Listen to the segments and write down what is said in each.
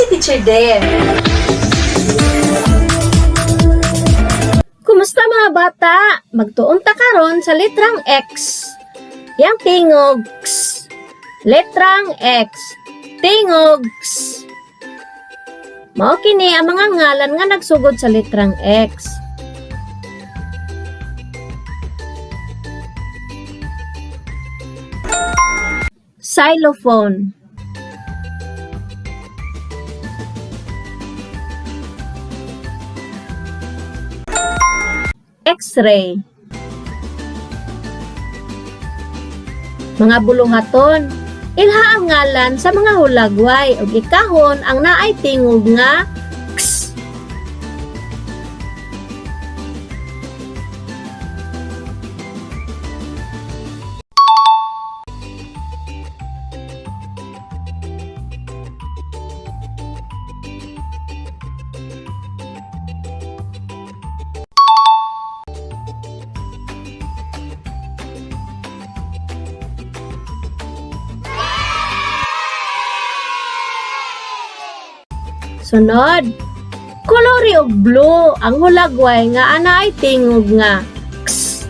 si Teacher Dare. Kumusta, mga bata? Magtuon ta karon sa litrang X. Yang tingog X. Letrang X. Tingog X. Mao kini ang mga ngalan nga nagsugod sa litrang X. Xylophone. X-ray. Mga buluhaton. Ilha ang ngalan sa mga hulagway ug ikahon ang naay tingog nga X. Sunod, kolori og blue ang hulagway nga anaay tingog nga X.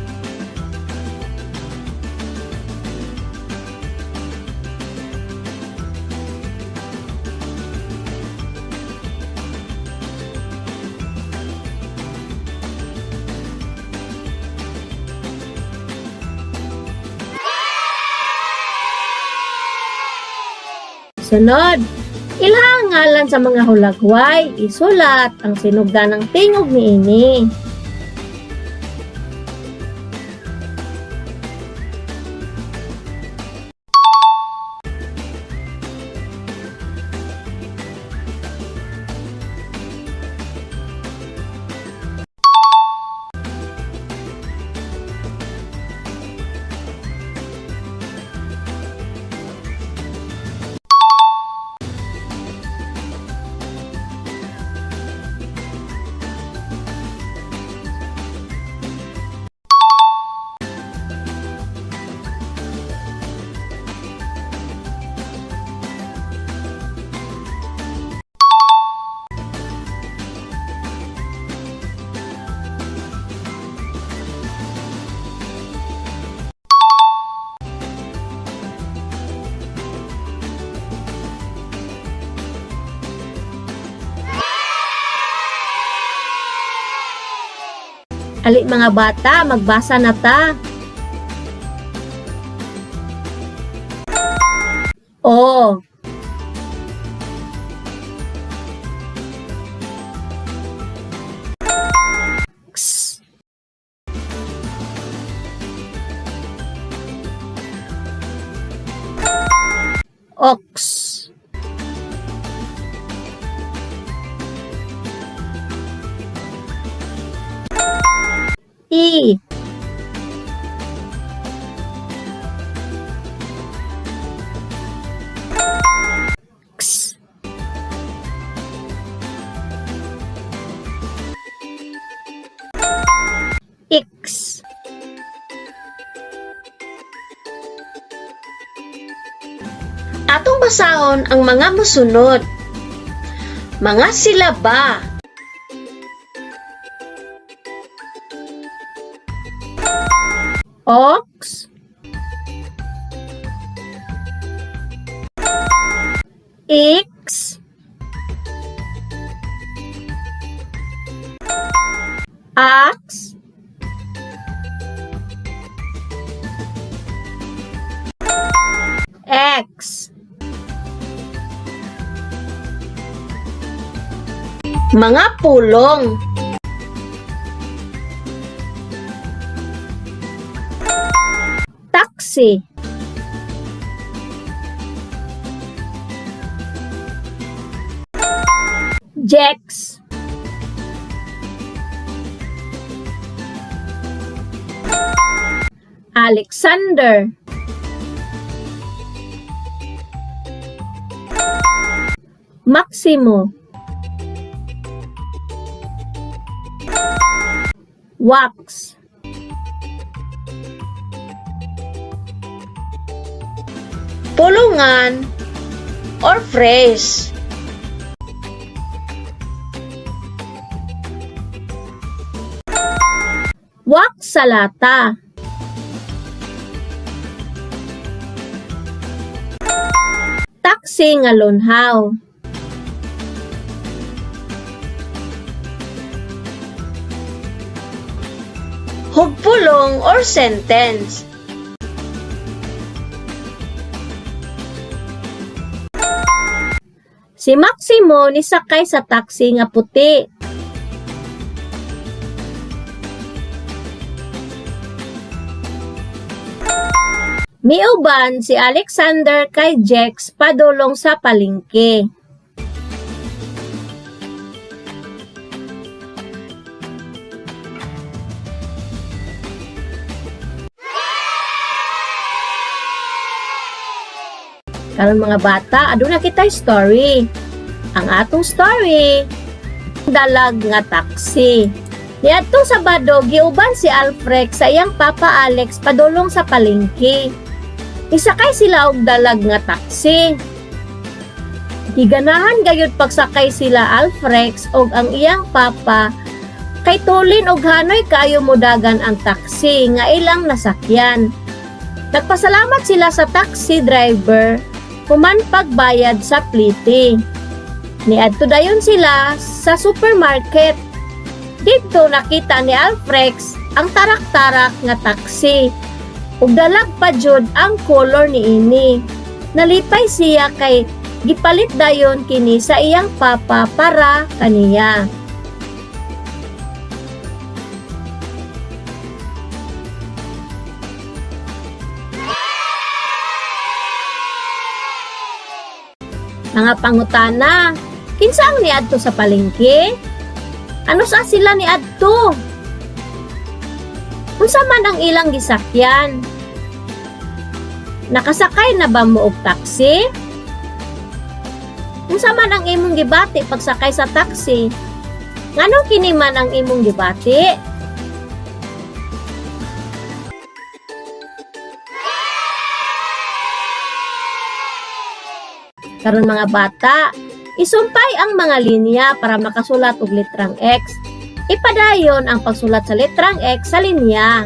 Sunod, ilha ang ngalan sa mga hulagway, isulat ang sinugdanang tingog niini. Ali, mga bata, magbasa na ta. O. X. Ox. E. X. X. Atong basahon ang mga mosunod. Mga silaba. Ox. X. Ax. X. Mga pulong. Taxi. Jex. Alexander. Maximo. Wax. Pulungan or phrase. Wak sa lata. Taxi nga lunhaw. Hugpulong or sentence. Si Maximo nisakay sa taxi nga puti. Miuban si Alexander kay Jex padulong sa palengke. Karon mga bata, aduna kitay story. Ang atong story, dalag nga taxi. Niadtong Sabado, giuban si Alfred sa iyang papa Alex padulong sa palengke. Isakay sila og dalag nga taxi. Giganahan gayud pagsakay sila Alfrex og ang iyang papa kay tulin og hanoy kaayo modagan ang taxi nga ilang nasakyan. Nagpasalamat sila sa taxi driver human pagbayad sa plite. Niadto dayon sila sa supermarket. Didto nakita ni Alfrex ang tarak-tarak nga taxi. Ug dalag pa jud ang color niini. Nalipay siya kay gipalit dayon kini sa iyang papa para kaniya. Mga pangutana, kinsa ang niadto sa palengke? Ano sa sila niadto? Unsa man ang ilang gisakyan? Nakasakay na ba mo og taxi? Unsa man ang imong gibati pagsakay sa taxi? Nganong kini man ang imong gibati? Karon mga bata, isumpay ang mga linya para makasulat og litrang X. Ipadayon ang pagsulat sa litrang X sa linya.